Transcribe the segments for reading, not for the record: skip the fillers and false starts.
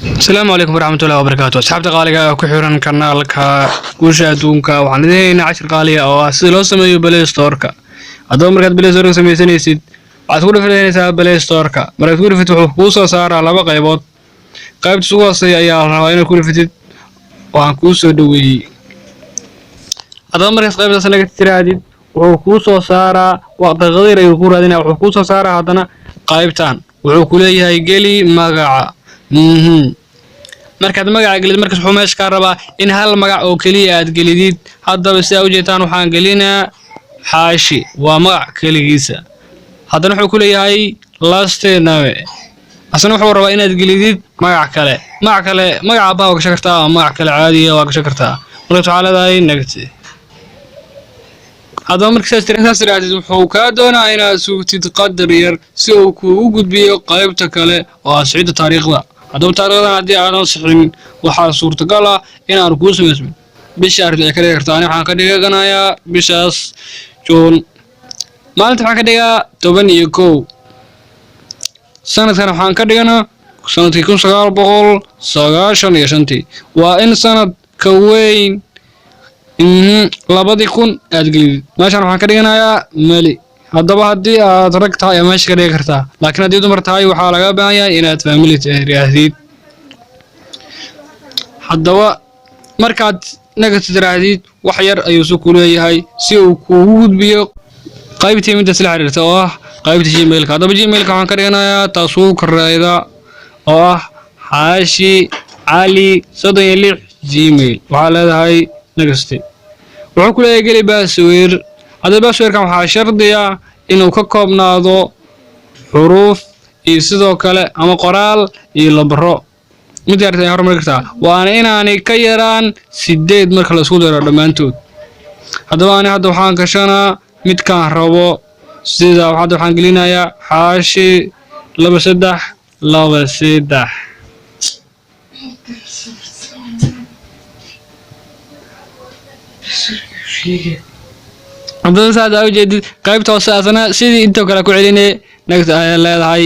Asalaamu calaykum waraxmatullahi wabarakaatu. Asxaabta qaaliga ah ku xiran kanaalka Guusha Adduunka, waxaan idin haynaa cashir qaaliga oo ah sida loo sameeyo Play Store-ka. Haddaba markaad Play Store-ka sameysanaysid, waxaad ku dhufanaysaa Play Store-ka. Markaad ku dhufatid, wuxuu kuu soo saaraa laba qaybood. Qaybta ugu hooseeya ayaa la rabaa inaad ku dhufatid. Waan kuu soo dhoweeyey. Haddaba markaas qaybtaas naga tirahdid, wuxuu kuu soo saaraa daqiiqad ayuu ku raadinaya. Wuxuu kuu soo saaraa haddana qaybtan, wuxuu ku leeyahay geli magaca. Markaad magaca gelid, markaas wuxuu meesha kaa rabaa in hal magac oo keliya aad gelidid. Haddaba sidaa ujeedtaan, waxaan gelinaa Xaashi, waa magac keligiisa. Haddana wuxuu ku leeyahay last name. Asna wuxuu rabaa inaad gelidid magac kale, magac kale, magaca aabbaha waa gashan kartaa ama magac kale caadiya waa gashan kartaa. Markaas waxaa leedahay next. Haddaba marka saas tirahdid, wuxuu kaa doonaa inaad sugtid qadar yar si uu kuugu gudbiyo qaybta kale oo ah sixidda taariikhda. Haddaba taariikhdan haddii aadan sixin, waxaa suurtagal ah inaanu kuu samaysmin. Bisha arrin ay ka dhigi kartaa, ani waxaan ka dhiganayaa bishaas Juun. Maalinta waxaan ka dhigaa 11. Sanadkan waxaan ka dhiganaa sanadkii 1995-tii. Waa in sanad ka weyn 2000 aad gelidid. Meeshan waxaan ka dhiganayaa male. Haddaba haddii aad rag tahay ayaa meesha ka dhigi kartaa, laakiin haddii dumar tahay, waxaa laga baahan yahay inaad family tiraahdid. Haddaba markaad next tiraahdid, wax yar ayuu su ku leeyahay si uu kuugu gudbiyo qaybtii middaas la xiriirta oo ah qaybta Gmailka. Haddaba Gmailka waxaan ka dhiganayaa taasuu koreyda oo ah XaashiCali36 Gmail. Waxaa leedahay next. Wuxuu ku leeyahay geli password. Haddaba passwordkan waxaa shardiya inuu ka koobnaado xuruuf iyo sidoo kale ama qoraal iyo lambaro. Mid gaarta ay horumari kartaa, waana inaanay ka yaraan 8 marka la isku daro dhammaantood. Haddaba ani hadda waxaan gashanaa midkaan rabo. Sida hadda waxaan gelinayaa Xaashi 2323. Haddaba saad aa ujeedid, qaybta hoose asna sidii intoo kale ku celinay, next ayaa leedahay.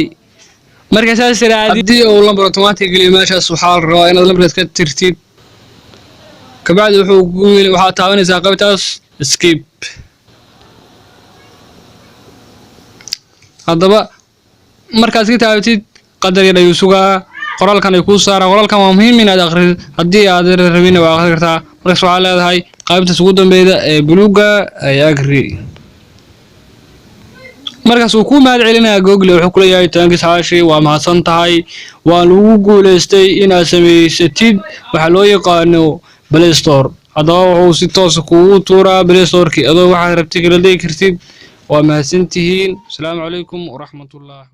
Marka saas tirahdid, haddii uu lambar automatic geliyo meeshaas, waxaa la rabaa inaad lambarkaas ka tirtid. Kabacdi wuxuu ku waxaad taabanaysaa qaybtaas skip. Haddaba markaad iska taabatid, qadar yar ayuu sugaa, qoraalkan ay kuu saaraan. Qoraalkan waa muhiim inaad akhrid. Haddii aad rabina, waa akhri kartaa. Markaas waxaa leedahay qaybtaas ugu dambeyda ee buluuga ay agree. Markaas uu kuu mahad celinayaa Google. Wuxuu kuleeyahay thanks Xaashi, waa mahadsan tahay, waa lagu guuleystay inaad samaysatid waxaa loo yaqaano Play Store. Haddaba wuxuu si toosa kuugu tuuraa Play Storeki, adoo waxaad rabtid kala dhigi kartid. Waa mahadsantihiin. Asalaamu calaykum waraxmatullahi.